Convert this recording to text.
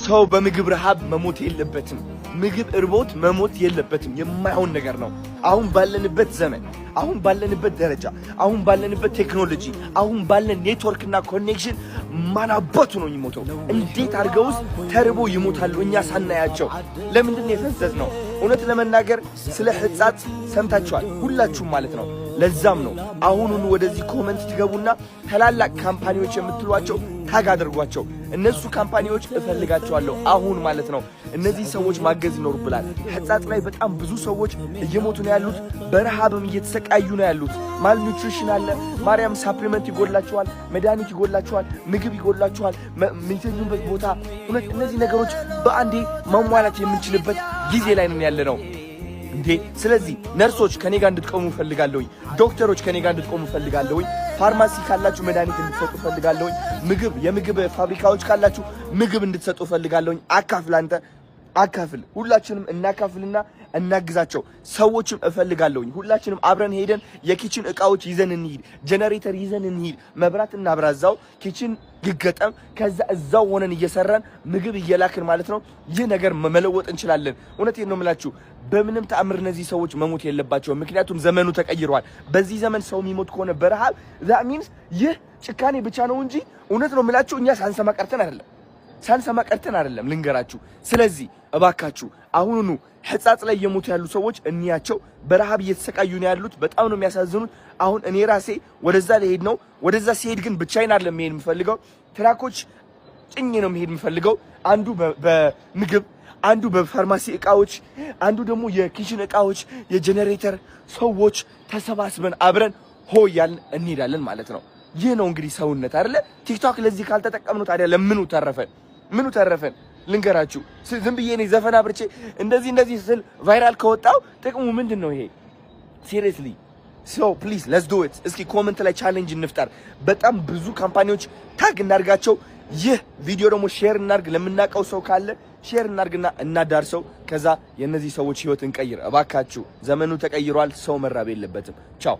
ሰው በምግብ ረሃብ መሞት የለበትም። ምግብ እርቦት መሞት የለበትም። የማይሆን ነገር ነው። አሁን ባለንበት ዘመን፣ አሁን ባለንበት ደረጃ፣ አሁን ባለንበት ቴክኖሎጂ፣ አሁን ባለን ኔትወርክ እና connection ማን አባቱ ነው የሚሞተው? እንዴት አድርገውስ ተርቦ ይሞታሉ እኛ ሳናያቸው? ለምንድን ነው የፈዘዝነው? እውነት ለመናገር ስለ ሕጻጽ ሰምታችኋል ሁላችሁም ማለት ነው። ለዛም ነው አሁኑኑ ወደዚህ comment ትገቡና ታላላቅ company ዎች የምትሏቸው tag አድርጓቸው። እነሱ company ዎች እፈልጋቸዋለሁ አሁን ማለት ነው። እነዚህ ሰዎች ማገዝ ይኖርብናል። ሕጻጽ ላይ በጣም ብዙ ሰዎች እየሞቱ ነው ያሉት፣ በረሃብም እየተሰቃዩ ነው ያሉት። Malnutrition አለ። ማርያም supplement ይጎላቸዋል፣ መድኃኒት ይጎላቸዋል፣ ምግብ ይጎላቸዋል፣ የሚተኙበት ቦታ። እውነት እነዚህ ነገሮች በአንዴ ማሟላት የምንችልበት ጊዜ ላይ ነን ያለነው እንዴ። ስለዚህ ነርሶች ከኔ ጋር እንድትቆሙ እፈልጋለሁኝ። ዶክተሮች ከኔ ጋር እንድትቆሙ እፈልጋለሁኝ። ፋርማሲ ካላችሁ መድኃኒት እንድትሰጡ እፈልጋለሁኝ። ምግብ የምግብ ፋብሪካዎች ካላችሁ ምግብ እንድትሰጡ እፈልጋለሁኝ። አካፍል፣ አንተ አካፍል፣ ሁላችንም እናካፍልና እናግዛቸው። ሰዎችም እፈልጋለሁኝ። ሁላችንም አብረን ሄደን የ kitchen እቃዎች ይዘን እንሂድ፣ ጀነሬተር ይዘን እንሂድ፣ መብራት እናብራዛው፣ kitchen ይገጠም። ከዛ እዛው ሆነን እየሰራን ምግብ እየላክን ማለት ነው። ይህ ነገር መለወጥ እንችላለን። እውነቴን ነው የምላችሁ። በምንም ተአምር እነዚህ ሰዎች መሞት የለባቸውም። ምክንያቱም ዘመኑ ተቀይሯል። በዚህ ዘመን ሰው የሚሞት ከሆነ በረሃብ፣ that means ይህ ጭካኔ ብቻ ነው እንጂ እውነት ነው የምላችሁ እኛ ሳንሰማ ቀርተን አይደለም፣ ሳንሰማ ቀርተን አይደለም፣ ልንገራችሁ። ስለዚህ እባካችሁ አሁኑኑ ሕጻጽ ላይ እየሞቱ ያሉ ሰዎች እንያቸው። በረሃብ እየተሰቃዩ ነው ያሉት። በጣም ነው የሚያሳዝኑት። አሁን እኔ ራሴ ወደዛ ልሄድ ነው። ወደዛ ስሄድ ግን ብቻዬን አይደለም መሄድ የምፈልገው፣ truck ኦች ጭኜ ነው መሄድ የምፈልገው። አንዱ በምግብ፣ አንዱ በፋርማሲ እቃዎች፣ አንዱ ደግሞ የ kitchen እቃዎች፣ የጀኔሬተር፣ ሰዎች ተሰባስበን አብረን ሆ እያልን እንሄዳለን ማለት ነው። ይህ ነው እንግዲህ ሰውነት አይደለ? ቲክቶክ ለዚህ ካልተጠቀምነው ታዲያ ለምኑ ተረፈን? ምኑ ተረፈን? ልንገራችሁ፣ ዝም ብዬ እኔ ዘፈን አብርቼ እንደዚህ እንደዚህ ስል viral ከወጣው ጥቅሙ ምንድን ነው ይሄ? Seriously, so please, let's do it። እስኪ comment ላይ challenge እንፍጠር። በጣም ብዙ company ዎች tag እናርጋቸው። ይህ ቪዲዮ ደግሞ share እናርግ፣ ለምናውቀው ሰው ካለ share እናርግና እናዳርሰው። ከዛ የእነዚህ ሰዎች ህይወት እንቀይር እባካችሁ። ዘመኑ ተቀይሯል። ሰው መራብ የለበትም። ቻው።